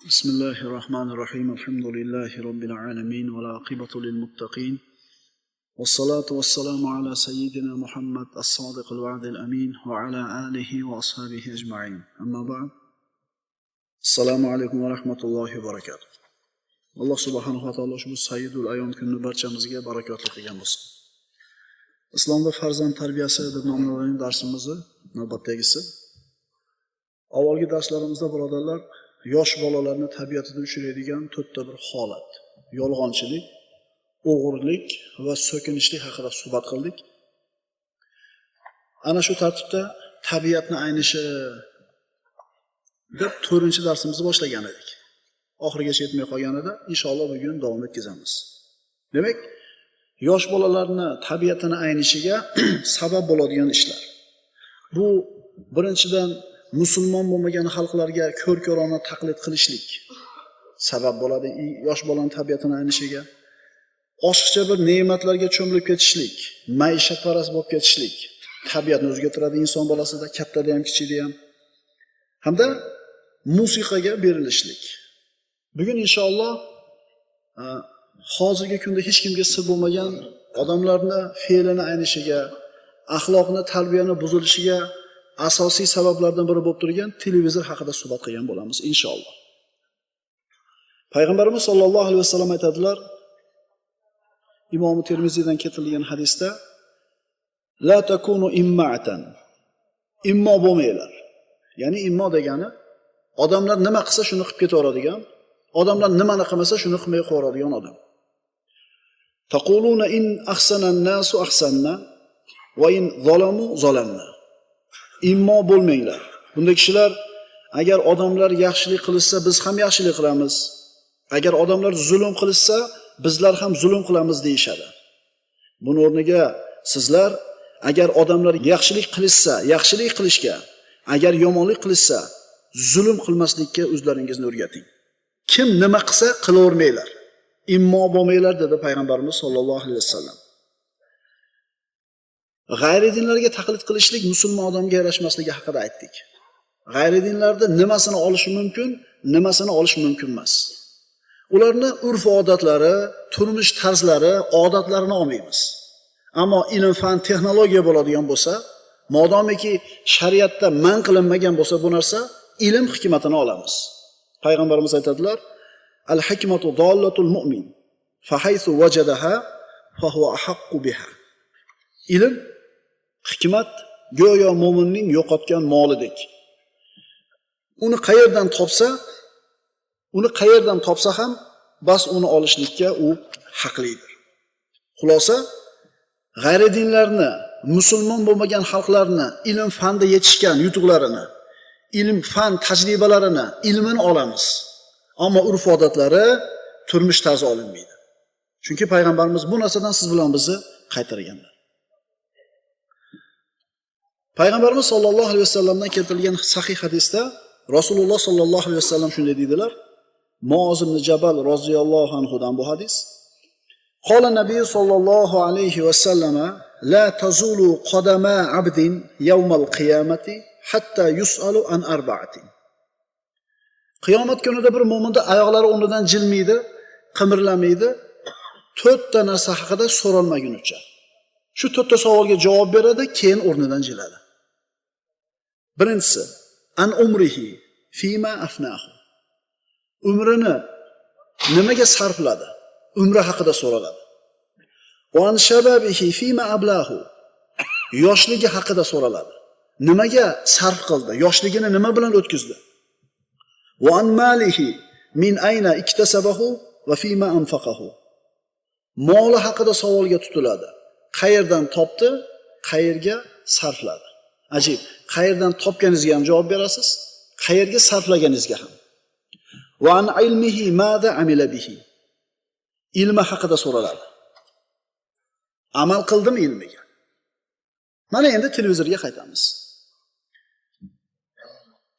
بسم الله الرحمن الرحيم. الحمد لله رب العالمين والعاقبة للمتقين والصلاة والسلام على سيدنا محمد الصادق الوعد الأمين وعلى آله وأصحابه أجمعين. أما بعد، السلام عليكم ورحمة الله وبركاته. Alloh subhanahu va taolo ushbu sayyidul ayon kunini barchamizga barakotli qilgan bo'lsin. Islomda farzand tarbiyasi deb nomlangan darsimizni navbatdagisi. Avvalgi darslarimizda, birodarlar, yosh bolalarni tabiatida uchraydigan to'rtta bir holat: yolg'onchilik, o'g'irlik va so'kinishlik haqida suhbat qildik. Ana shu tartibda tabiatni aynishi deb to'rtinchi darsimizni boshlagan edik. Oxirigacha yetmay qolgan edi. Inshaalloh bugun davom etkazamiz. Demak, yosh bolalarni tabiatini aynishiga sabab bo'ladigan ishlar. Bu birinchidan musulmon bo'lmagan xalqlarga ko'r-ko'rona taqlid qilishlik sabab bo'ladi yosh bolani tabiatini aynishiga. Oshiqcha bir ne'matlarga cho'milib ketishlik, maishatparast bo'lib ketishlik tabiatni o'zgartiradi inson bolasida, kattada ham, kichikda ham. Hamda musiqaga berilishlik. Bugun inshaalloh hozirgi kunda hech kimga sir bo'lmagan odamlarni fe'lini aynishiga, axloqni, tarbiyani buzilishiga asosiy sabablardan biri bo'lib turgan televizor haqida suhbat qilgan bo'lamiz inshaalloh. Payg'ambarimiz sollallohu alayhi vasallam aytadilar, Imom Termiziydan keltirilgan hadisda: "La takunu imma'atan." Immo bo'lmanglar. Ya'ni immo degani odamlar nima qilsa shuni qilib ketaveradigan, odamlar nimani qilmasa shuni qilmay qo'yadigan odam. Taquluna in ahsana an-nasu ahsanna va in zalamu zalamna. Immo bo'lmanglar. Bunday kishilar agar odamlar yaxshilik qilishsa, biz ham yaxshilik qilamiz. Agar odamlar zulm qilishsa, bizlar ham zulm qilamiz deyishadi. Buni o'rniga sizlar agar odamlar yaxshilik qilishsa, yaxshilik qilishga, agar yomonlik qilishsa, zulm qilmaslikka o'zlaringizni o'rgating. Kim nima qilsa qilavermanglar. Immo bo'lmanglar, dedi payg'ambarimiz sollallohu alayhi vasallam. G'ayri dinlarga taqlid qilishlik musulmon odamga yarashmasligi haqida aytdik. G'ayri dinlarda nimasini olishi mumkin, nimasini olish mumkin emas. Ularni urf odatlari, turmush tarzlari, odatlarini olmaymiz. Ammo ilm, fan, texnologiya bo'ladigan bo'lsa, modomiki shariatda man qilinmagan bo'lsa bu narsa, ilm hikmatini olamiz. Payg'ambarimiz aytadilar: "Al hikmatu dollatul mu'min, fa haythu wajadaha fa huwa ahaqqu biha." Ilm, hikmat go'yo mo'minning yo'qotgan molidek. Uni qayerdan topsa, uni qayerdan topsa ham bas uni olishlikka u haqlidir. Xulosa, g'ayri dinlarni, musulmon bo'lmagan xalqlarni ilm fanda yetishgan yutuqlarini, ilm fan tajribalarini, ilmini olamiz. Ammo urf odatlari, turmush tarzi olinmaydi. Chunki payg'ambarimiz bu narsadan siz bilan bizni qaytarganlar. Payg'ambarimiz sollallohu alayhi vasallamdan keltirilgan sahih hadisda Rasululloh sollallohu alayhi vasallam shunday deydilar. Muoz ibn Jabal roziyallohu anhudan bu hadis. Qola Nabiy sollallohu alayhi vasallam: "La tazulu qadama abdin yawmal qiyamati hatta yus'alu an arba'atin." Qiyomat kunida bir mo'minda oyoqlari o'rnidan jilmaydi, qimirlamaydi, to'rtta narsa haqida so'ralmagunicha. Shu to'rtta savolga javob beradi, keyin o'rnidan jiladi. Birinchisi, an umrihi fima afnahu. Umrini nimaga sarfladi? Umri haqida so'raladi. Va an shababihi fima ablahu. Yoshligi haqida so'raladi. Nimaga sarf qildi? Yoshligini nima bilan o'tkazdi? Va an malihi min ayna iktasabahu va fima anfaqahu. Moli haqida savolga tutiladi. Qayerdan topdi, qayerga sarfladi? Ajib. Qayerdan topganingizga ham javob berasiz, qayerga sarflaganingizga ham. Va an ilmihi mada amila bihi. Ilmi haqida so'raladi. Amal qildimi ilmiga? Mana endi televizorga qaytamiz.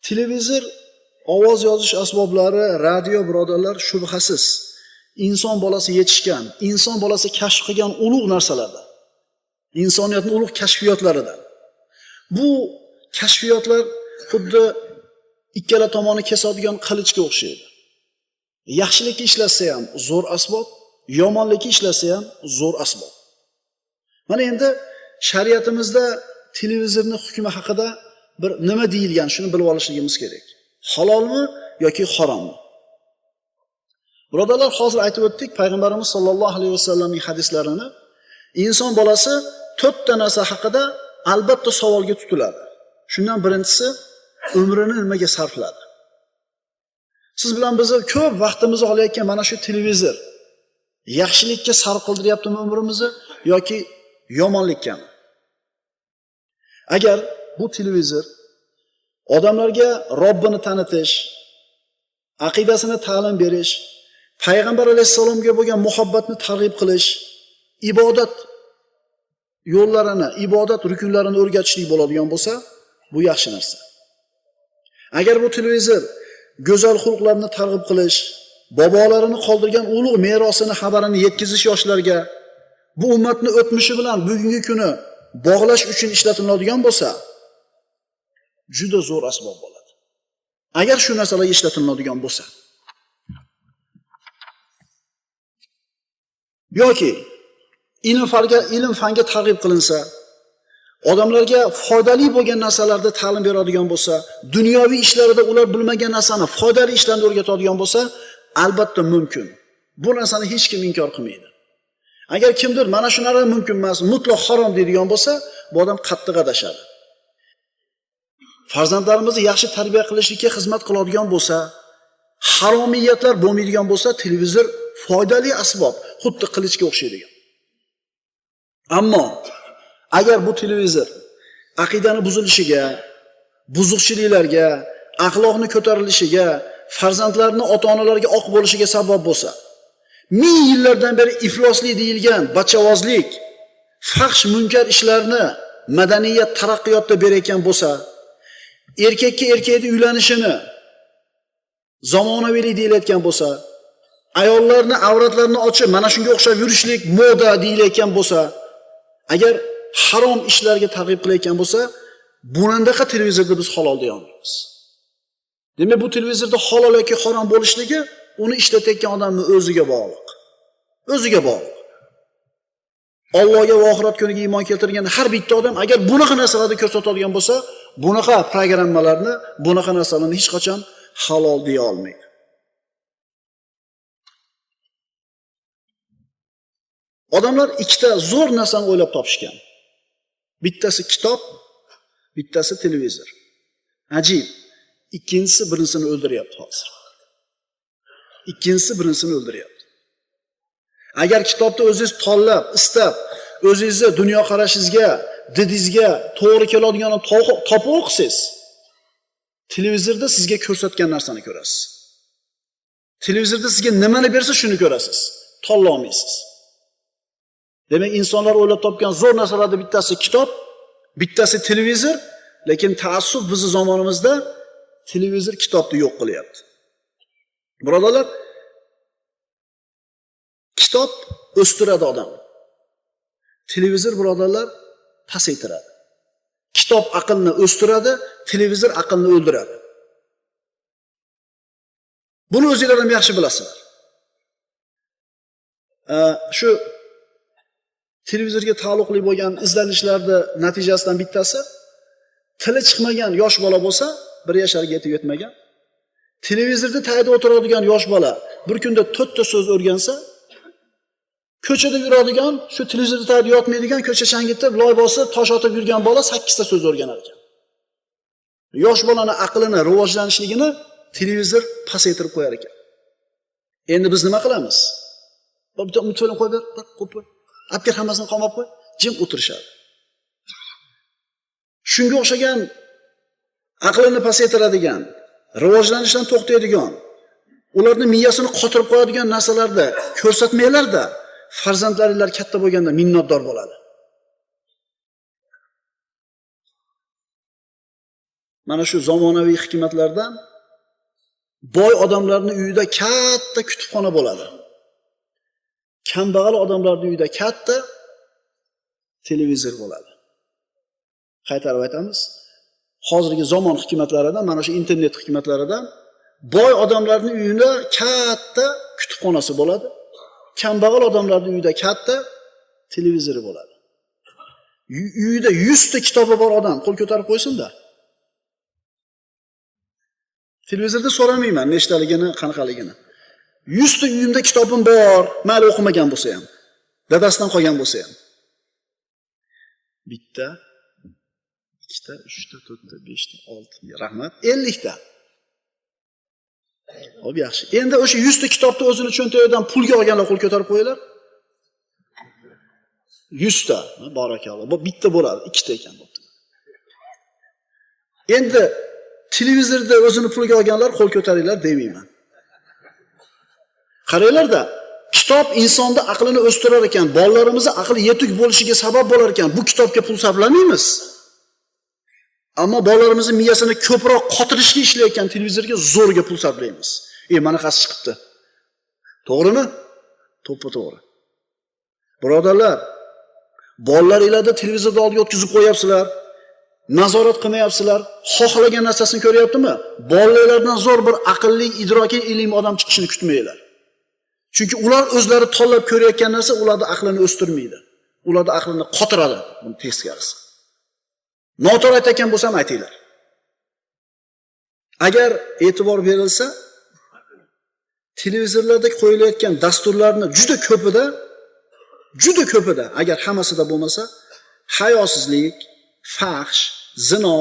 Televizor, ovoz yozish asboblari, radio, birodarlar, shubhasiz inson bolasi yetishgan, inson bolasi kashf qilgan ulug' narsalardan. Insoniyatning ulug' kashfiyotlaridan. Bu kashfiyotlar xuddi ikkala tomoni kesadigan qilichga o'xshaydi. Yaxshilikka ishlatsa ham zo'r asbob, yomonlikka ishlatsa ham zo'r asbob. Mana endi shariatimizda televizorni hukmi haqida bir nima deyilgan, shuni bilib olishligimiz kerak. Halolmi yoki harommi? Birodarlar, hozir aytib o'tdik payg'ambarimiz sollallohu alayhi vasallamning hadislarini. Inson bolasi to'rtta narsa haqida albatta savolga tutiladi. Shundan birinchisi umrini nimaga sarfladi? Siz bilan biz ko'p vaqtimizni olayotgan mana shu televizor yaxshilikka sarf qildiryaptimi umrimizni yoki yomonlikkami? Agar bu televizor odamlarga Robbini tanitish, aqidasini ta'lim berish, payg'ambar alayhissalomga bo'lgan muhabbatni targ'ib qilish, ibodat yo'llarini, ibodat rukunlarini o'rgatishlik bo'ladigan bo'lsa, bu yaxshi narsa. Agar bu televizor go'zal xulqlarni targ'ib qilish, bobolarini qoldirgan ulug' merosini xabarini yetkazish yoshlarga, bu ummatni o'tmishi bilan bugungi kuni bog'lash uchun ishlatiladigan bo'lsa, juda zo'r asbob bo'ladi. Agar shu narsalar ishlatiladigan bo'lsa. Yoki ilm fanga targ'ib qilinsa, odamlarga foydali bo'lgan narsalarda ta'lim beradigan bo'lsa, dunyoviy ishlarida ular bilmagan narsani, foydali ishlarni o'rgatadigan bo'lsa, albatta mumkin. Bu narsani hech kim inkor qilmaydi. Agar kimdir mana shu narsa mumkin emas, mutlaq harom deydigan bo'lsa, bu odam qattiq adashadi. Farzandlarimizni yaxshi tarbiya qilishlikka xizmat qiladigan bo'lsa, haromiyatlar bo'lmaydigan bo'lsa, televizor foydali asbob, xuddi qilichga o'xshaydigan. Ammo agar bu televizor aqidani buzilishiga, buzuqchiliklarga, axloqni ko'tarilishiga, farzandlarni ota-onalarga oq bo'lishiga sabab bo'lsa, ming yillardan beri ifloslik deyilgan bachavozlik, fahsh munkar ishlarni madaniyat taraqqiyotda berayotgan bo'lsa, erkakka erkakni uylanishini zamonaviylik deyilayotgan bo'lsa, ayollarni avratlarini ochib mana shunga o'xshab yurishlik moda deyilayotgan bo'lsa, agar harom ishlarga targ'ib qilayotgan bo'lsa, bunandaqa televizorda biz halol deya olmaymiz. Demak, bu televizorda halol yoki harom bo'lishligi uni ishlatayotgan odamning o'ziga bog'liq. O'ziga bog'liq. Allohga va oxirat kuniga iymon keltirgan har bitta odam agar bunaqa narsalarni ko'rsatadigan bo'lsa, bunaqa programmalarni, bunaqa narsalarni hech qachon halol deya olmaydi. Odamlar ikkita zo'r narsani o'ylab topishgan. Bittasi kitob, bittasi televizor. Ajib. Ikkinchisi birinchisini o'ldiryapti hozir. Ikkinchisi birinchisini o'ldiryapti. Agar kitobni o'zingiz tanlab, istab, o'zingizni dunyoqarashingizga, didingizga to'g'ri keladiganini topib o'qisangiz, televizorda sizga ko'rsatgan narsani ko'rasiz. Televizorda sizga nimani bersa shuni ko'rasiz, tanla olmaysiz. Demak, insonlar o'ylab topgan zo'r narsalarning bittasi kitob, bittasi televizor, lekin taassuf bizni zamonimizda televizor kitobni yo'q qilyapti. Birodarlar, kitob o'stiradi odamni. Televizor, birodarlar, pasaytiradi. Kitob aqlni o'stiradi, televizor aqlni o'ldiradi. Buni o'zinglar ham yaxshi bilasizlar. Shu televizorga taalluqli bo'lgan izlanishlarda natijasidan bittasi, tili chiqmagan yosh bola bo'lsa, 1 yasharga yetib yetmagan, televizorda tagida o'tiradigan yosh bola bir kunda 4 ta so'z o'rgansa, ko'chada yuradigan, shu televizorda tagida yotmaydigan, ko'cha changitib, loy bosib, tosh otib yurgan bola 8 ta so'z o'rganar ekan. Yosh bolani aqlini rivojlanishligini televizor pasaytirib qo'yar ekan. Endi biz nima qilamiz? Bitta multfilm qo'yib ber, qo'yib qo'y. Olib hammasini qamab qo'y, jim o'tirishadi. Shunga o'xshagan aqlini pasaytiradigan, rivojlanishdan to'xtaydigan, ularni miyasini qotirib qo'yadigan narsalarda ko'rsatmanglar-da, farzandlaringlar katta bo'lganda minnatdor bo'ladi. Mana shu zamonaviy hikmatlardan boy odamlarning uyida katta kutubxona bo'ladi. Kambag'al odamlarning uyida katta televizor bo'ladi. Qaytarib aytamiz, hozirgi zamon hikmatlaridan, mana shu internet hikmatlaridan Boy odamlarning uyida katta kutubxonasi bo'ladi. Kambag'al odamlarning uyida katta televizori bo'ladi. Uyida 100 ta kitobi bor odam qo'l ko'tarib qo'ysin-da. Televizorda so'ramayman nechtaligini, qanaqaligini. 100 ta uyimda kitobim bor, mayli o'qimagan bo'lsa ham, dadasidan qolgan bo'lsa ham. Bitta, ikkita, uchta, to'rtta, beshta, olti, rahmat, 50 ta. Xo'p, yaxshi. Endi o'sha 100 ta kitobni o'zini cho'ntagidan pulga olganlar qo'l ko'tarib qo'yinglar. 100 ta, barakalloh. Bu bitta bo'ladi, ikkita ekan bo'pti. Endi televizorda o'zini pulga olganlar qo'l ko'taringlar demayman. Qaranglar-da, kitob insonda aqlini o'stirar ekan, bolalarimizni aqli yetuk bo'lishiga sabab bo'lar ekan. Bu kitobga pul sarflamaymiz. Ammo bolalarimizni miyasini ko'proq qotirishga ishlayotgan televizorga zo'rga pul sarflaymiz. Manaqasi chiqibdi. To'g'rimi? To'ppa-to'g'ri. Birodarlar, bolalaringlarni televizorda oldiga o'tkazib qo'yapsizlar, nazorat qilmayapsizlar, xohlagan narsasini ko'ryaptimi? Bolalardan zo'r bir aqlli, idrokiy, ilmli odam chiqishini kutmanglar. Chunki ular o'zlari tanlab ko'rayotgan narsa ularning aqlini o'stirmaydi. Ularning aqlini qotiradi, buni teskarisi. Noto'g'ri aytgan bo'lsam aytinglar. Agar e'tibor berilsa, televizorlarda qo'yilayotgan dasturlarni juda ko'pida, agar hammasida bo'lmasa, hayosizlik, fahsh, zino,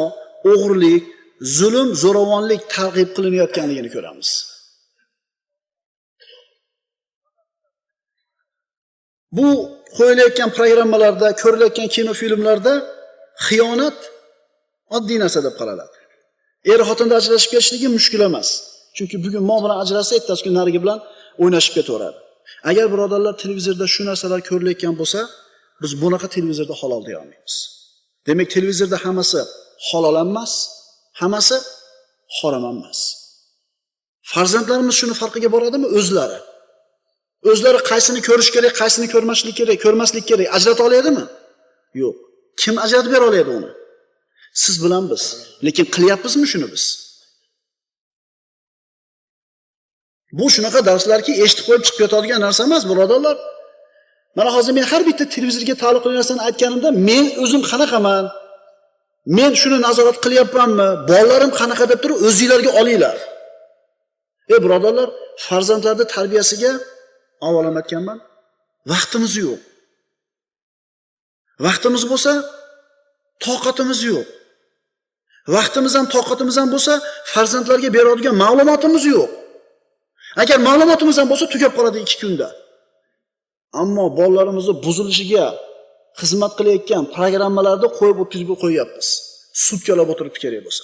o'g'irlik, zulm, zo'ravonlik targ'ib qilinayotganligini ko'ramiz. Bu qo'yilayotgan programmalarda, ko'rilayotgan kinofilmlarda xiyonat oddiy narsa deb qaraladi. Er xotinda ajrashib ketishligi mushkul emas. Chunki bugun mo bilan ajralsa, ertasi kun narigi bilan o'ynashib ketaveradi. Agar birodarlar televizorda shu narsalar ko'rilayotgan bo'lsa, biz bunaqa televizorda halol deya olmaymiz. Demak, televizorda hammasi halol emas, hammasi harom emas. Farzandlarimiz shuni farqiga boradimi? O'zlari. O'zlari qaysini ko'rish kerak, qaysini ko'rmaslik kerak, ajrata oladimi? Yo'q. Kim ajratib bera oladi uni? Siz bilan biz. Lekin qilyapmizmi shuni biz? Bu shunaqa darslarki, eshitib qo'yib chiqib ketadigan narsa emas, birodarlar. Mana hozir men har bitta televizorga taalluqli narsani aytganimda, men o'zim qanaqaman? Men shuni nazorat qilyapmanmi? Bolalarim qanaqa deb turib o'zingizlarga olinglar. Birodarlar, farzandlarning tarbiyasiga avval ham aytganman, vaqtimiz yo'q. Vaqtimiz bo'lsa, toqatimiz yo'q. Vaqtimiz ham toqatimiz ham bo'lsa, farzandlarga beradigan ma'lumotimiz yo'q. Agar ma'lumotimiz ham bo'lsa, tugab qoladi 2 kunda. Ammo bolalarimizni buzilishiga xizmat qilayotgan programmalarni qo'yib o'tkazib qo'yapmiz. Sutkalab o'tirib kerak bo'lsa.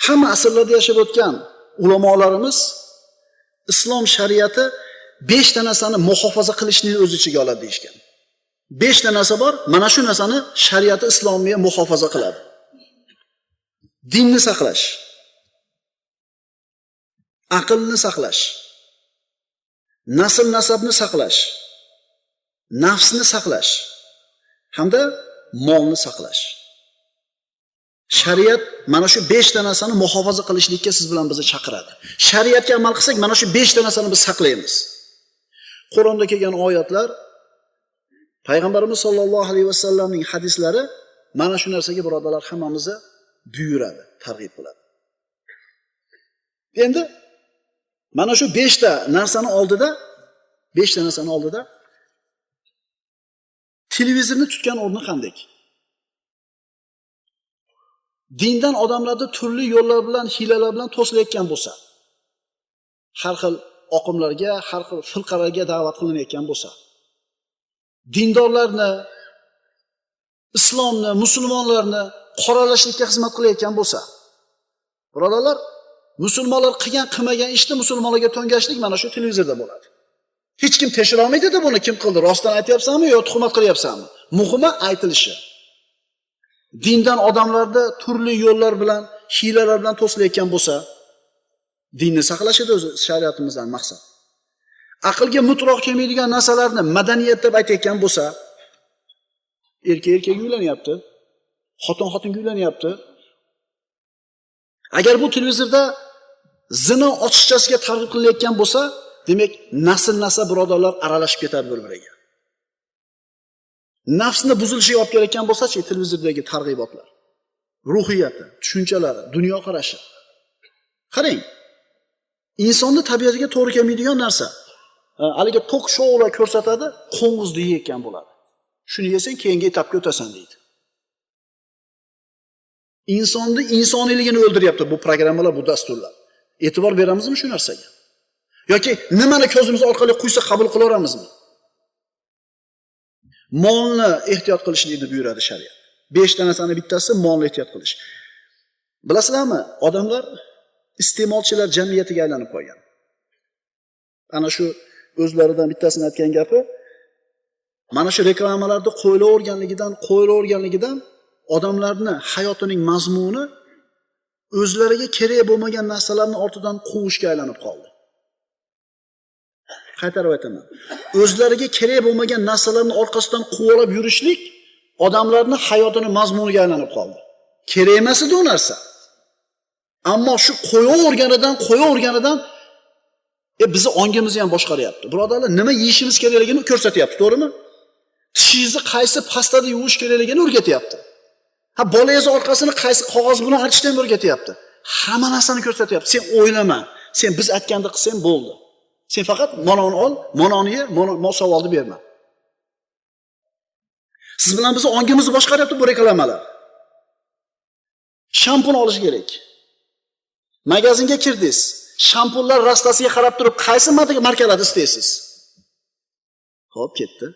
Hamma asrlarda yashab o'tgan ulamolarimiz islom shariati 5 ta narsani muhofaza qilishni o'z ichiga oladi deyishgan. 5 ta narsa bor, mana shu narsani shariati islomiya muhofaza qiladi. Dinni saqlash, aqlni saqlash, nasl nasabni saqlash, nafsni saqlash hamda molni saqlash. Shariat mana shu 5 ta narsani muhofaza qilishlikka siz bilan bizni chaqiradi. Shariatga amal qilsak, mana shu 5 ta narsani biz saqlaymiz. Qur'onda kelgan oyatlar, Payg'ambarimiz sollallohu alayhi vasallamning hadislari mana shu narsaga birodarlar hammamizni buyuradi, targ'ib qiladi. Endi mana shu 5 ta narsani oldida, 5 ta narsani oldida televizorni tutgan o'rni qanday? Dindan odamlarni turli yo'llar bilan, hiylalar bilan to'silayotgan bo'lsa, har xil oqimlarga, har xil firqalarga da'vat qilinayotgan bo'lsa, dindorlarni, islomni, musulmonlarni qoralashlikka xizmat qilayotgan bo'lsa, birodarlar, musulmonlar qilgan, qilmagan ishni musulmonlarga to'ngashlik mana shu televizorda bo'ladi. Hech kim tekshira olmaydi-da buni kim qildi, rostdan aytyapsanmi yo tuhmat qilyapsanmi? Muhimi aytilishi. Dindan odamlarni turli yo'llar bilan, hiylalar bilan to'silayotgan bo'lsa, dinni saqlashida o'zi shariatimizdan maqsad. Aqlga mutlaq kelmaydigan narsalarni madaniyat deb aytayotgan bo'lsa, erkak erkak uylanyapti, Xotin xotinga uylanyapti. Agar bu televizorda zino ochiqchasiga targ'ib qilinayotgan bo'lsa, demak, nasl-nasab birodarlar aralashib ketadi bir-biriga. Nafsni buzilishiga olib kelayotgan bo'lsa-chi televizordagi targ'ibotlar, ruhiyati, tushunchalari, dunyoqarashi. Qarang, insonni tabiatiga to'g'ri kelmaydigan narsa. Haligi tok shoular ko'rsatadi, qo'ng'izni yeyotgan bo'ladi. Shuni yesang keyingi etapga o'tasan deydi. Insonni insoniyligini o'ldiryapti bu programmalar, bu dasturlar. E'tibor beramizmi shu narsaga? Yoki nimani ko'zimiz orqali quysa qabul qila olamizmi? Molni ehtiyot qilishlikni buyuradi shariat. 5 ta narsani bittasi molni ehtiyot qilish. Bilasizlarmi, odamlar iste'molchilar jamiyatiga aylanib qolgan. Ana shu o'zlaridan bittasini aytgan gapi, mana shu reklamalarda qo'yilaverganligidan odamlarni hayotining mazmuni o'zlariga kerak bo'lmagan narsalarni ortidan quvishga aylanib qoldi. Qaytarib aytaman. O'zlariga kerak bo'lmagan narsalarni orqasidan quvalab yurishlik odamlarni hayotini mazmuniga aylanib qoldi. Kerak emas edi u narsa. Ammo shu qo'yaverganidan bizni ongimizni ham boshqaryapti. Birodarlar, nima yeyishimiz kerakligini ko'rsatyapti, to'g'rimi? Tishingizni qaysi pastada yuvish kerakligini o'rgatyapti. Ha, bolangiz orqasini qaysi qog'oz bilan artishni ham o'rgatyapti. Hamma narsani ko'rsatyapti. Sen o'ylama. Sen biz aytganda qilsang bo'ldi. Sen faqat manoni ol, manoni ye, savolni berma. Siz bilan bizni ongimizni boshqaryapti bu reklamalar. Shampun olish kerak. Magazinga kirdingiz. Shampunlar rastasiga qarab turib qaysi markalarni istaysiz? Xo'p, ketdi.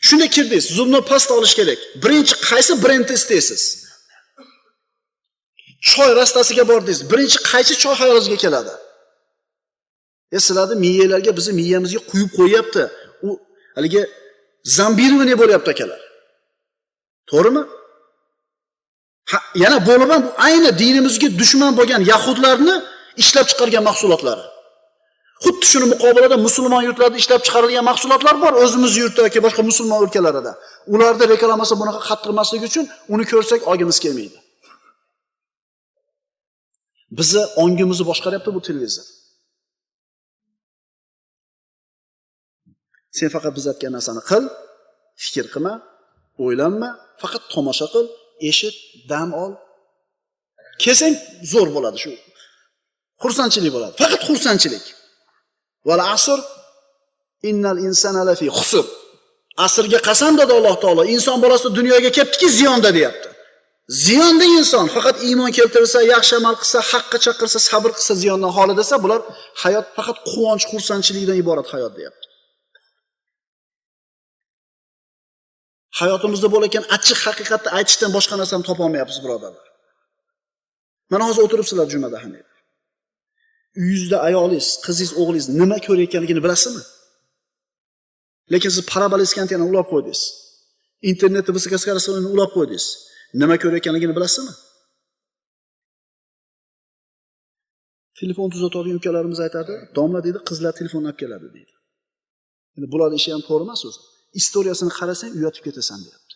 Shunda kirdingiz, zubni pasta olish kerak. Birinchi qaysi brendni istaysiz? Choy rastasiga bordingiz, birinchi qaysi choy xayolingizga keladi? Sizlarni miyalarga, bizni miyamizga quyib qo'yapti. U haligi zombirovание bo'lyapti akalar. To'g'rimi? Ha, yana bo'lib ham bu ayni dinimizga dushman bo'lgan yahudlarni ishlab chiqargan mahsulotlari. Xuddi shuni muqobilada musulmon yurtlarida ishlab chiqarilgan mahsulotlar bor, o'zimiz yurtda yoki boshqa musulmon o'lkalarida. Ularda reklamasi bunaqa qattiq emasligi uchun uni ko'rsak olgimiz kelmaydi. Bizni ongimizni boshqaryapti bu televizor. Sen faqat biz aytgan narsani qil, fikr qilma, o'ylanma, faqat tomosha qil, eshit, dam ol. Kelsang zo'r bo'ladi shu. Xursandchilik bo'ladi. Faqat xursandchilik. Val asr innal insana lafi xusr. Asrga qasam dedi Alloh taolo, inson bolasi dunyoga kelibdiki ziyonda deyapti. Ziyonda inson faqat iymon keltirsa, yaxshi amal qilsa, haqqa chaqirsa, sabr qilsa ziyondan xoli desa, bular hayot faqat quvonch, xursandchilikdan iborat hayot deyapti. Hayotimizda bo'layotgan achchiq haqiqatni aytishdan boshqa narsani topa olmayapmiz, birodarlar. Mana hozir o'tiribsizlar jumada ham. Uyingizda ayolingiz, qizingiz, o'g'lingiz nima ko'rayotganligini bilasizmi? Lekin siz parabolik antennani ulab qo'ydingiz. Internetni высокоскоростныйni ulab qo'ydingiz. Nima ko'rayotganligini bilasizmi? Telefon tuzatadigan ukalarimiz aytadi, domla deydi, qizlar telefonni olib keladi deydi. Endi bularning ishi ham to'g'ri emas o'zi. Istoriyasini qarasang uyatib ketasan deyapti.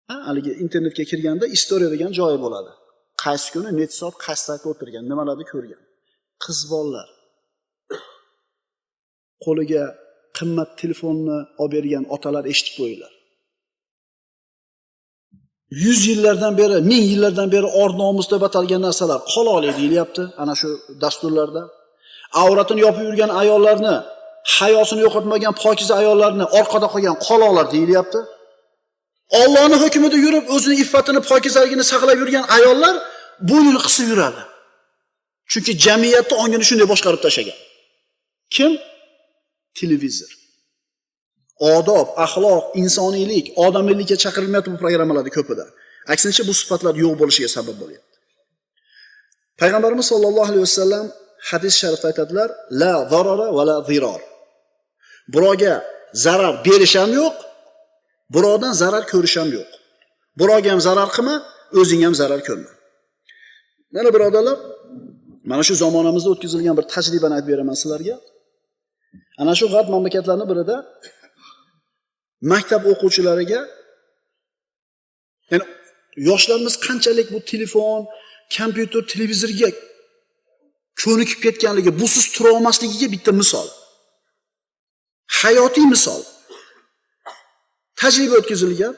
Ha, haligi internetga kirganda istoriya degan joyi bo'ladi. Qaysi kuni necha soat qaysi saytda o'tirgan, nimalarni ko'rgan. Qiz bolalar qo'liga qimmat telefonni olib bergan otalar eshitib qo'yinglar. 100 yillardan beri, 1000 yillardan beri or-nomus deb atalgan narsalar qoloqlik deyilyapti ana shu dasturlarda. Avratini yopib yurgan ayollarni, hayosini yo'qotmagan pokiza ayollarni orqada qolgan qoloqlar deyilyapti. Allohning hukmida yurib, o'zini iffatini, pokizaligini saqlab yurgan ayollar bo'ynini qisib yuradi. Chunki jamiyatni ongini shunday boshqarib tashlagan. Kim? Televizor. Odob, axloq, insoniylik, odamiylikka chaqirilmayapti bu programmalarda ko'pida. Aksincha bu sifatlar yo'q bo'lishiga sabab bo'lyapti. Payg'ambarimiz sollallohu alayhi vasallam hadis sharifda aytadilar: la zarara va la zirar. Birovga zarar berish ham yo'q, birovdan zarar ko'rish ham yo'q. Birovga ham zarar qilma, o'zing ham zarar ko'rma. Mana birodarlar, mana shu zamonamizda o'tkazilgan bir tajribani aytib beraman sizlarga. Ana shu g'arb mamlakatlarining birida maktab o'quvchilariga, ya'ni Yoshlarimiz qanchalik bu telefon, kompyuter, televizorga ko'nikib ketganligi, busiz tura olmasligiga bitta misol. Hayotiy misol. Tajriba o'tkazilgan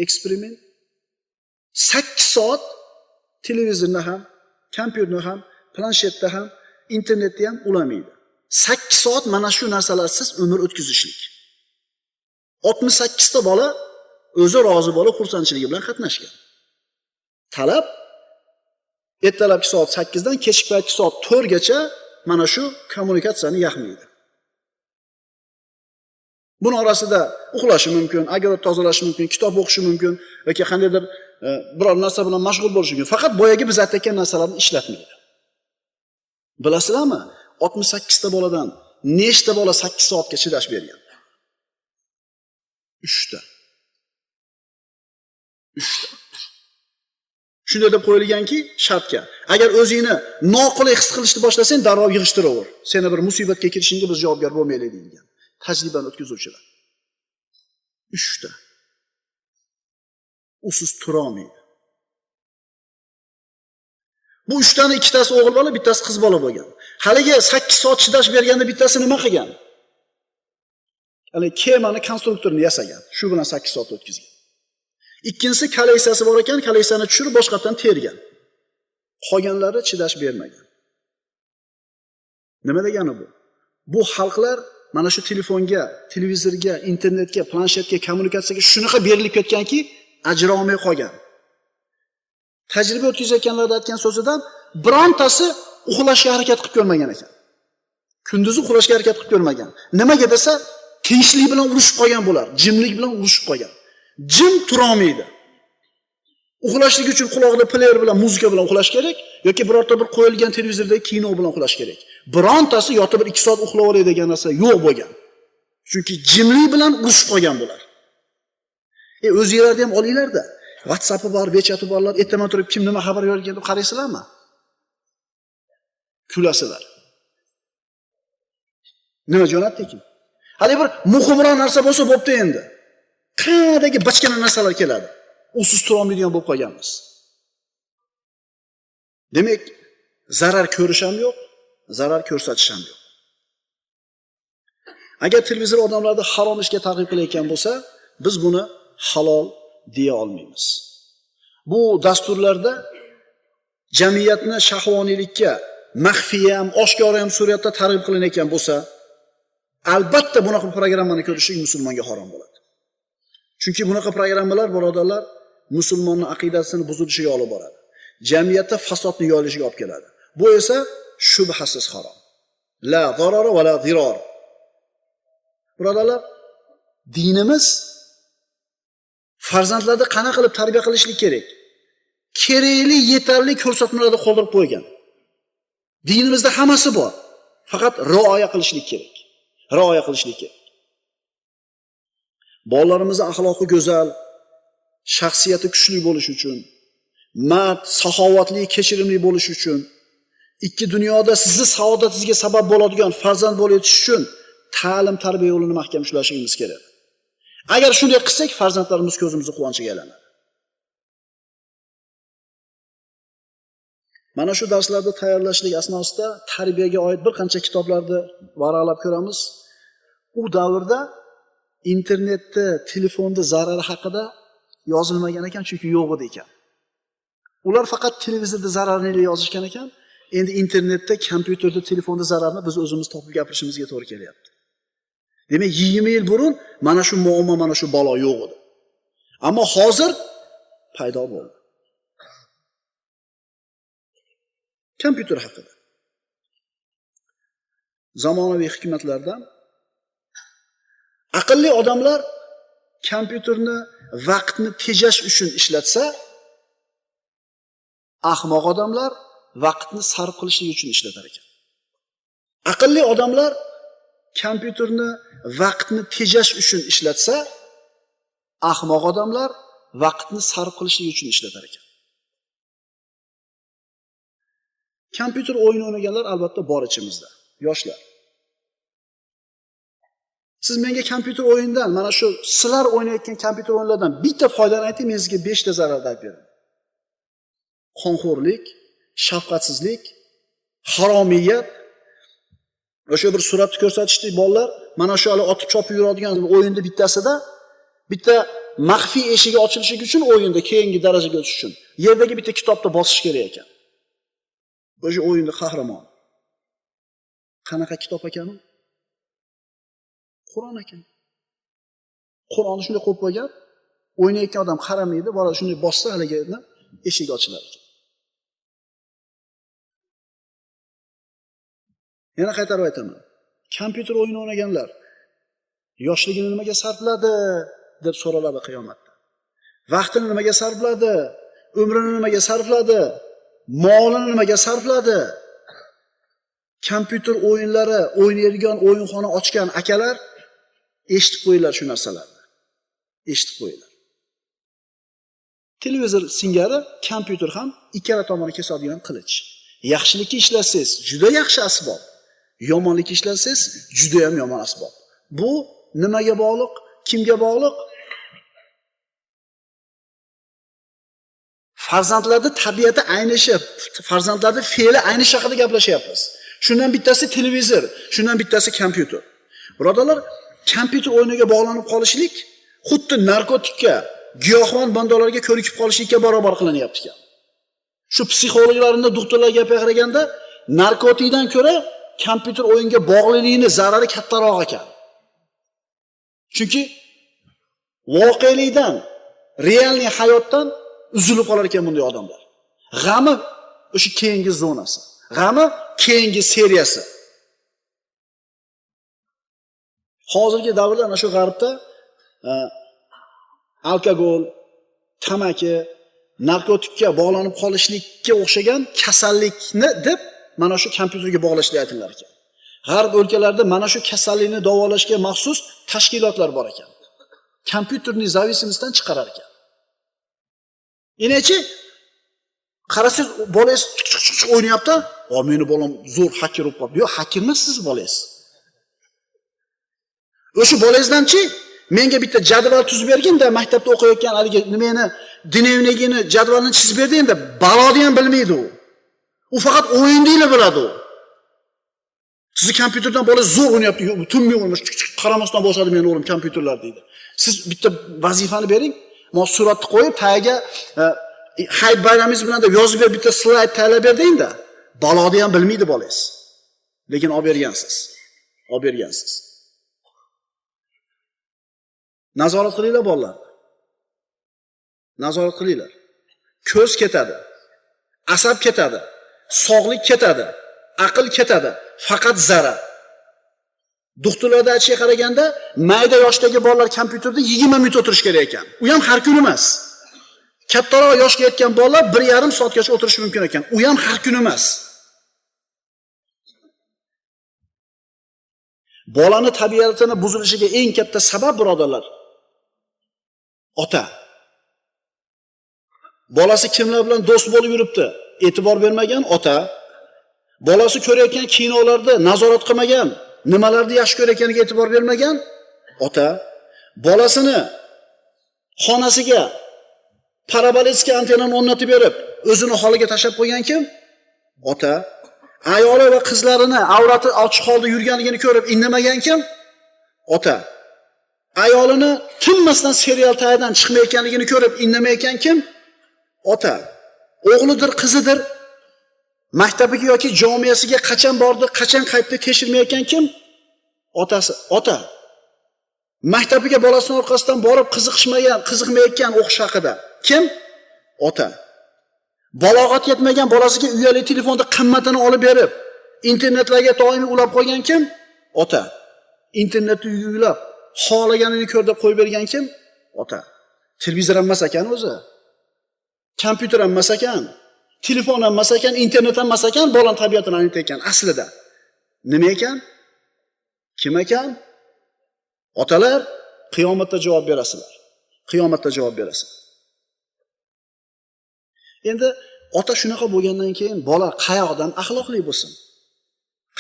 eksperiment. 8 soat televizorni ham, kompyuterni ham, planshetda ham, internetda ham ulamaydi. 8 soat mana shu narsalarsiz umr o'tkazishlik. 68 ta bola o'zi rozi bo'lib xursandchiligi bilan qatnashgan. Talab ertalabki soat 8 dan kechki paytki soat 4 gacha mana shu kommunikatsiyani yaxmaydi. Buni orasida uxlashi mumkin, огород tozalashi mumkin, kitob o'qishi mumkin yoki qandaydir biror narsa bilan mashg'ul bo'lishi mumkin. Faqat boyagi biz aytgan narsalarni ishlatmaydi. Bilasizlarmi? 68 ta boladan nechta bola 8 soatga chidash bergan? 3 ta. 3 ta. Shunday deb qo'yilganki, shartga. Agar o'zingni noqulay his qilishni boshlasang, darrov yig'ishtiraver. Seni bir musibatga kirishingga biz javobgar bo'lmaylik deyilgan. Tajribani o'tkazuvchilar. 3 ta. Usiz tura olmaydi. Bu 3 tani ikkitasi o'g'il bola, bittasi qiz bola bo'lgan. Haligi 8 soat chidash berganda bittasi nima qilgan? Hali kemani konstruktorini yasagan. Shu bilan 8 soat o'tkazgan. Ikkinchisi kolleksiyasi bor ekan, kolleksiyani tushirib boshqatdan tergan. Qolganlari chidash bermagan. Nima degani bu? Bu xalqlar mana shu telefonga, televizorga, internetga, planshetga, kommunikatsiyaga shunaqa berilib ketganki, ajra olmay qolgan. Tajriba o'tkazayotganlarda aytgan so'zidan birontasi uxlashga harakat qilib ko'rmagan ekan. Kunduzi uxlashga harakat qilib ko'rmagan. Nimaga desa, tinchlik bilan urushib qolgan bular, jimlik bilan urushib qolgan. Jim tura olmaydi. Uxlashlik uchun qulog'ida player bilan, muzika bilan uxlash kerak yoki birorta bir qo'yilgan televizordagi kino bilan uxlash kerak. Birontasi yotib bir 2 soat uxlab olay degan narsa yo'q bo'lgan. Chunki jimlik bilan urushib qolgan bular. O'zinglarni ham olinglar-da. WhatsApp'i bor, WeChat'i borlar, ertaman turib kim nima xabar yorgan deb qaraysizlarmi? Kulasizlar. Nima jo'natdi ekan? Hali bir muhimroq narsa bo'lsa bo'pti endi. Qanadagi bachkana narsalar keladi. Usiz tura olmaydigan bo'lib qolganmiz. Demak, zarar ko'rish ham yo'q, zarar ko'rsatish ham yo'q. Agar televizor odamlarni harom ishga targ'ib qilayotgan bo'lsa, biz buni halol deya olmaymiz. Bu dasturlarda jamiyatni shahvoniylikka maxfiy ham, oshkora ham suratda targ'ib qilinayotgan bo'lsa, albatta bunaqa programmani ko'rishlik musulmonga harom bo'ladi. Chunki bunaqa programmalar, birodarlar, musulmonning aqidasini buzilishiga olib boradi. Jamiyatda fasodni yoyilishiga olib keladi. Bu esa shubhasiz harom. La zarara va la zirar. Birodarlar, dinimiz farzandlarni qanaqa qilib tarbiya qilishlik kerak? Kerakli, yetarli ko'rsatmalarni qoldirib qo'ygan. Dinimizda hammasi bor. Faqat rioya qilishlik kerak. Rioya qilishlik kerak. Bolalarimizni axloqi go'zal, shaxsiyati kuchli bo'lishi uchun, mard, saxovatli, kechirimli bo'lishi uchun, ikki dunyoda sizni saodatingizga sabab bo'ladigan farzand bo'lib yetishish uchun ta'lim tarbiya yo'lini mahkam ushlashimiz kerak. Agar shunday qilsak, farzandlarimiz ko'zimizni quvonchiga aylanadi. Mana shu darslarni tayyorlashlik asnosida tarbiyaga oid bir qancha kitoblarni varaqlab ko'ramiz. U davrda internetda, telefonda zarari haqida yozilmagan ekan, chunki yo'q edi ekan. Ular faqat televizorda zararini yozishgan ekan. Endi internetda, kompyuterda, telefonda zararni biz o'zimiz topib gapirishimizga to'g'ri kelyapti. Demak, 20 yil burun mana shu muammo, mana shu balo yo'q edi. Ammo hozir paydo bo'ldi. Kompyuter haqida. Zamonaviy hikmatlardan aqlli odamlar kompyuterni vaqtni tejash uchun ishlatsa, ahmoq odamlar vaqtni sarf qilishlik uchun ishlatar ekan. Aqlli odamlar kompyuterni vaqtni tejash uchun ishlatsa, ahmoq odamlar vaqtni sarf qilishlik uchun ishlatar ekan. Kompyuter o'yini o'ynaganlar albatta bor ichimizda, yoshlar. Siz menga kompyuter o'yinidan, mana shu sizlar o'ynayotgan kompyuter o'yinlaridan bitta foydani ayting, men sizga 5 ta zararni aytib beraman. Qonxo'rlik, shafqatsizlik, haromiyat. O'sha bir suratni ko'rsatishdi bolalar, mana shu hali otib chopib yuradigan o'yinda bittasida bitta maxfiy eshigi ochilishi uchun o'yinda keyingi darajaga o'tish uchun yerdagi bitta kitobni bosish kerak ekan. O'sha o'yinda qahramon. Qanaqa kitob ekan u? Qur'on ekan. Qur'onni shunday qo'yib qo'ygan, o'ynayotgan odam qaramaydi, bola shunday bossa haligi eshigi ochilar ekan. Yana qaytarib aytaman. Kompyuter o'yini o'ynaganlar yoshligini nimaga sarfladi deb so'raladi qiyomatda. Vaqtini nimaga sarfladi? Umrini nimaga sarfladi? Molini nimaga sarfladi? Kompyuter o'yinlari o'ynaydigan o'yinxona ochgan akalar eshitib qo'yinglar shu narsalarni. Eshitib qo'yinglar. Televizor singari kompyuter ham ikkala tomoni kesadigan qilich. Yaxshilikka ishlatsangiz juda yaxshi asbob, yomonlikka ishlatsangiz juda ham yomon asbob. Bu nimaga bog'liq? Kimga bog'liq? Farzandlarda tabiati aynishi, farzandlarda fe'li aynishi haqida gaplashyapmiz. Shundan bittasi televizor, shundan bittasi kompyuter. Birodarlar, kompyuter o'yiniga bog'lanib qolishlik xuddi narkotikka, giyohvand moddalarga ko'nikib qolishlikka barobar qilinyapti ekan. Shu psixologlarning, doktorlar gapiga qaraganda, narkotikdan ko'ra kompyuter o'yinga bog'liqlikning zarari kattaroq ekan. Chunki voqelikdan, realniy hayotdan uzilib qolar ekan bunday odamlar. G'ami o'sha keyingi zonasi, g'ami keyingi seriyasi. Hozirgi davrda ana shu g'arbda alkogol, tamaki, narkotikka bog'lanib qolishlikka o'xshagan kasallikni deb mana shu kompyuterga bog'lashni aytilar ekan. G'arb o'lkalarida mana shu kasallikni davolashga maxsus tashkilotlar bor ekan. Kompyuterning зависимостьdan chiqarar ekan. Enechi qarasangiz bolangiz chiq o'ynayapti. "O, meni bolam zo'r hacker bo'lib qoldi." Yo'q, hacker emas siz bolangiz. O'sha bolangizdanchi menga bitta jadval tuzib bergin-da, maktabda o'qiyotgan haligi nimani, dnevnigini, jadvalini chizib ber deganda baloni ham bilmaydi u. U faqat o'yinni biladi u. Sizni kompyuterdan bola zo'r o'ynayapti, tinmay o'ynash, qaramasdan bosadi meni o'g'lim kompyuterlar deydi. Siz bitta vazifani bering, men suratni qo'yib tagiga hayit bayramingiz bilan deb yozib ber, bitta slayd tayyorlab ber deganda, baloni ham bilmaydi bolangiz. Lekin olib bergansiz. Olib bergansiz. Nazorat qilinglar bolalarni. Nazorat qilinglar. Ko'z ketadi, asab ketadi, sog'lik ketadi, aql ketadi, faqat zarar. Doktorlarda aytishiga qaraganda, mayda yoshdagi bolalar kompyuterda 20 minut o'tirish kerak ekan. U ham har kun emas. Kattaroq yoshga yetgan bolalar 1,5 soatgacha o'tirishi mumkin ekan. U ham har kun emas. Bolani tabiatini buzilishiga eng katta sabab birodarlar ota. Bolasi kimlar bilan do'st bo'lib yuribdi, e'tibor bermagan ota. Bolasi ko'rayotgan kinolarda nazorat qilmagan, nimalarni yaxshi ko'rayotganiga e'tibor bermagan ota. Bolasini xonasiga parabolический antennani o'rnatib berib, o'zini holiga tashlab qo'ygan kim? Ota. Ayoli va qizlarini avrati ochiq holda yurganligini ko'rib indamagan kim? Ota. Ayolini tinmasdan serial tagidan chiqmayotganligini ko'rib indamayotgan kim? Ota. O'g'lidir, qizidir maktabiga yoki jomiyasiga qachon bordi, qachon qaytdi tekshirmayotgan kim? Otasi, ota. Maktabiga bolasining orqasidan borib qiziqishmagan, qiziqmayotgan o'qish haqida kim? Ota. Balog'at yetmagan bolasiga uyali telefonda qimmatini olib berib, internetlarga doimiy ulab qo'ygan kim? Ota. Internetni ulab, xohlaganini ko'r deb qo'yib bergan kim? Ota. Televizor ham emas ekan o'zi. Kompyuter ham emas ekan, telefon ham emas ekan, internet ham emas ekan, bolani tabiatini anlatayotgan aslida. Nima ekan? Kim ekan? Otalar qiyomatda javob berasizlar. Qiyomatda javob berasizlar. Endi ota shunaqa bo'lgandan keyin bola qayoqdan axloqli bo'lsin?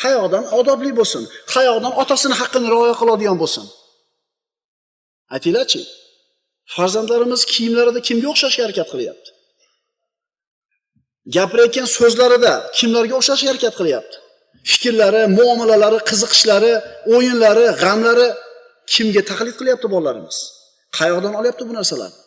Qayoqdan odobli bo'lsin? Qayoqdan otasini haqqini rioya qiladigan bo'lsin? Aytinglarchi, farzandlarimiz kiyimlarida kimga o'xshashga harakat qilyapti? Gapirayotgan so'zlarida kimlarga o'xshashga harakat qilyapti? Fikrlari, muomalalari, qiziqishlari, o'yinlari, g'amlari kimga taqlid qilyapti bolalarimiz? Qayoqdan olyapti bu narsalarni?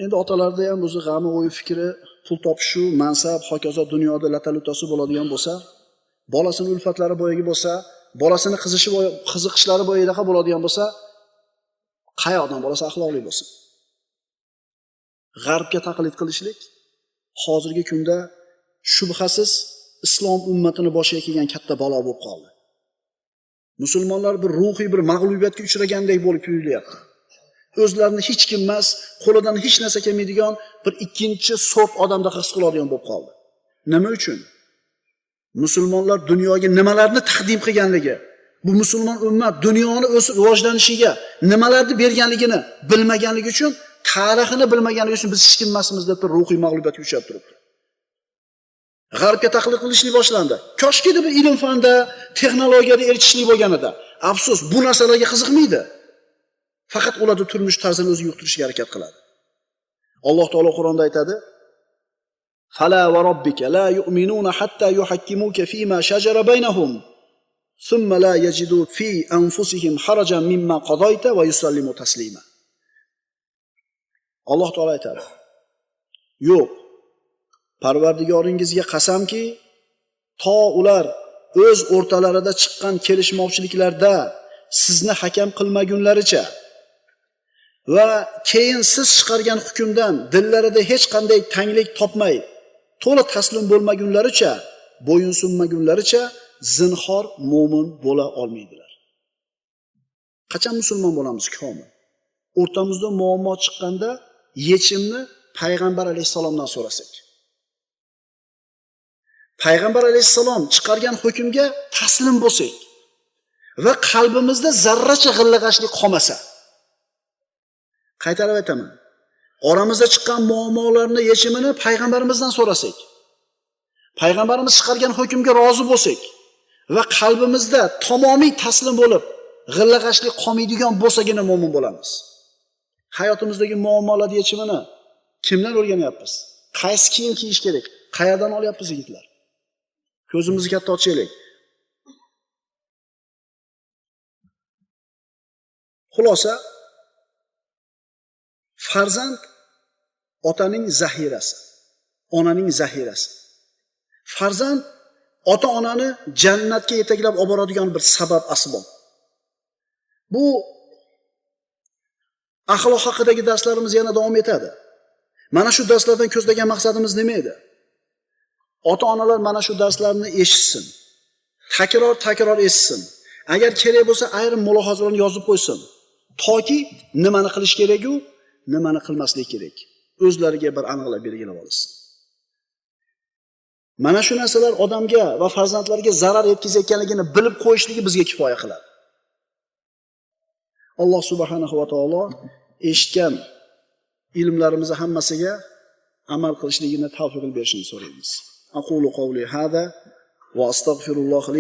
Endi otalarda ham o'zi g'ami, o'yi, fikri pul topishu, mansab, hokazo dunyoda latalutasi bo'ladigan bo'lsa, bolasini ulfatlari boyagi bo'lsa, bolasini qiziqishlari boyagidaqa bo'ladigan bo'lsa, qayoqdan bolasi axloqli bo'lsin? G'arbga taqlid qilishlik hozirgi kunda shubhasiz islom ummatini boshiga kelgan katta balo bo'lib qoldi. Musulmonlar bir ruhiy bir mag'lubiyatga uchragandek bo'lib tuyulyapti. O'zlarini hech kim emas, qo'lidan hech narsa kelmaydigan bir ikkinchi sort odamda his qiladigan bo'lib qoldi. Nima uchun? Musulmonlar dunyoga nimalarni taqdim qilganligi, bu musulmon ummat dunyoni o'sib rivojlanishiga nimalarni berganligini bilmaganligi uchun, tarixini bilmaganligi uchun biz hech kim emasmiz deb bir ruhiy mag'lubiyatga uchrab turibdi. G'arbga taqlid qilishlik boshlandi. Koshki bir ilm fanda, texnologiyada erishishlik bo'lganida. Afsus, bu narsalarga qiziqmaydi. Faqat ularda turmush tarzini o'zi yuqtirishga harakat qiladi. Alloh taolo Qur'onda aytadi: "Fala va robbika la yu'minuna hatta yuhakkimuka fima shajara baynahum, thumma la yajidu fi anfusihim harajan mimma qadayta va yusallimu taslima." Alloh taolo aytadi: "Yo'q, Parvardigoringizga qasamki, to ular o'z o'rtalarida chiqqan kelishmovchiliklarda sizni hakam qilmagunlaricha va keyin siz chiqargan hukmdan dillarida hech qanday tanglik topmay, to'la taslim bo'lmagunlaricha, bo'yin sunmagunlaricha zinhor mo'min bo'la olmaydilar." Qachon musulmon bo'lamiz komil? O'rtamizda muammo chiqqanda yechimni payg'ambar alayhissalomdan so'rasak. Payg'ambar alayhissalom chiqargan hukmga taslim bo'lsak va qalbimizda zarracha g'illag'ashlik qolmasa. Qaytarib aytaman. Oramizda chiqqan muammolarni yechimini payg'ambarimizdan so'rasak, payg'ambarimiz chiqargan hukmga rozi bo'lsak va qalbimizda tamomiy taslim bo'lib, g'illag'ashlik qolmaydigan bo'lsagina mo'min bo'lamiz. Hayotimizdagi muammolar yechimini kimdan o'rganyapmiz? Qaysi kiyim kiyish kerak? Qayerdan olyapmiz yigitlar? Ko'zimizni katta ochaylik. Xulosa, farzand otaning zaxirasi, onaning zaxirasi. Farzand ota-onani jannatga yetaklab olib boradigan bir sabab, asbob. Bu axloq haqidagi darslarimiz yana davom etadi. Mana shu darslardan ko'zlagan maqsadimiz nima edi? Ota-onalar mana shu darslarni eshitsin. Takror-takror eshitsin. Agar kerak bo'lsa ayrim mulohazalarni yozib qo'ysin. Toki nimani qilish kerak-u, nimani qilmaslik kerak. O'zlariga bir aniqlab belgilab olsin. Mana shu narsalar odamga va farzandlarga zarar yetkazayotganligini bilib qo'yishligi bizga kifoya qiladi. Alloh subhanahu va taolo eshitgan ilmlarimizni hammasiga amal qilishligini tavfiq berishini so'raymiz. Aqulu qawli hada va astagfirulloh li